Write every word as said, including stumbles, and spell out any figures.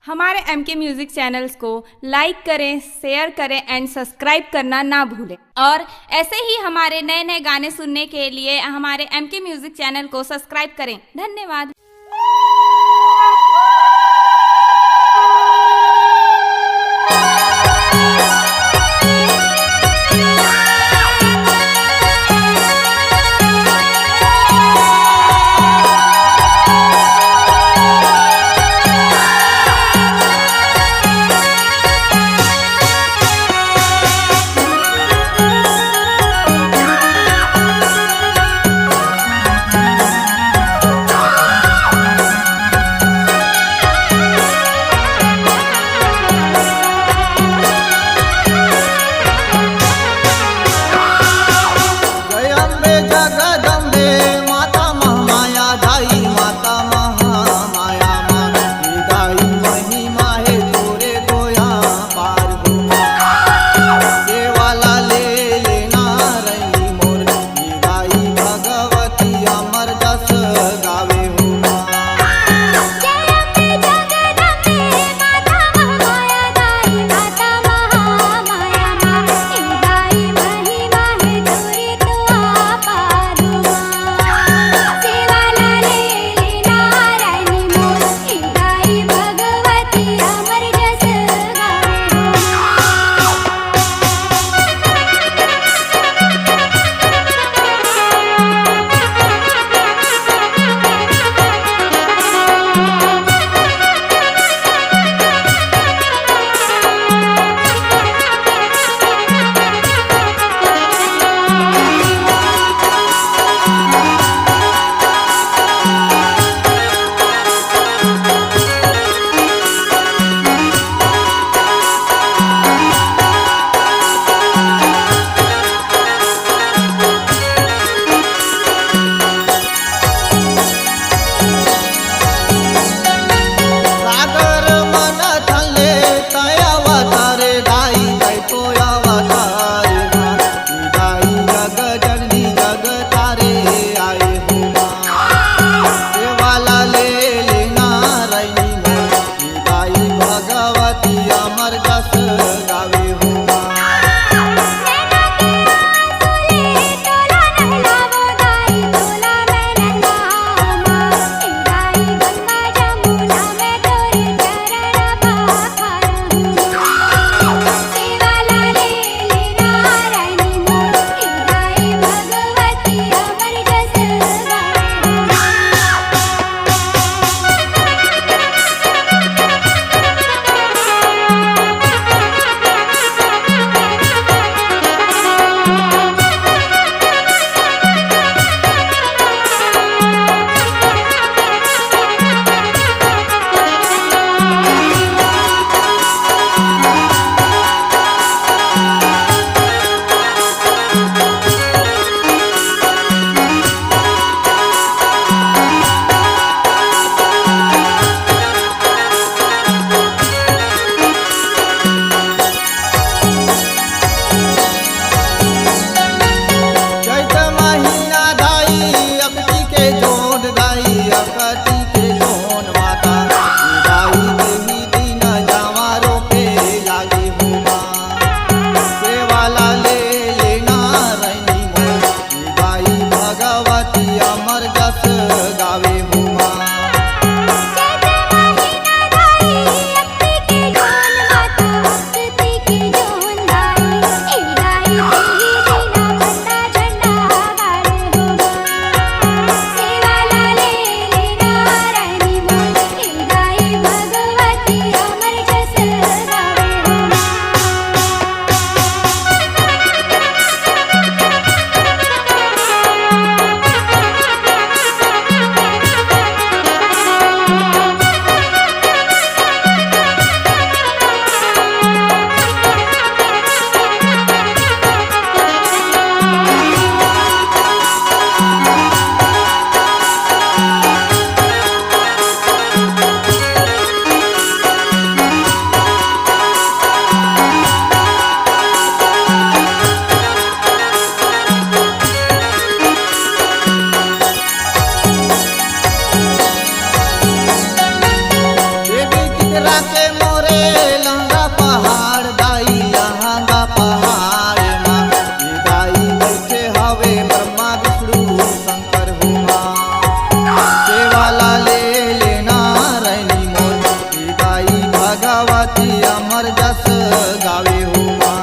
हमारे एम के music channels को लाइक करें, शेयर करें एंड सब्सक्राइब करना ना भूलें। और ऐसे ही हमारे नए नए गाने सुनने के लिए हमारे एम के म्यूजिक चैनल को सब्सक्राइब करें। धन्यवाद। जय अम्बे जगदम्बे माता महामाया दाई, माता महामाया माँ, दाई महिमा हे तोरे गोया पार हो। सेवा ला ले लेना रही मोर, दाई भगवती अमर जस गावे हो। सागर मन थले तय अवतारे दाई, दाई तो अवतारे माँ, दाई जग जननी जग तारे आए हो माँ। सेवा ला ले लेना रही मोर, दाई भगवती अमर जस गावे हो माँ। के मोरे लहंगा पहाड़ दाई, लहंगा पहाड़ मा ये दाई बइठे हवे ब्रह्मा विष्णु शंकर हो मा। सेवा ला ले ले नारायणी मोर, ये दाई भगवती अमर जस गावे हो मा।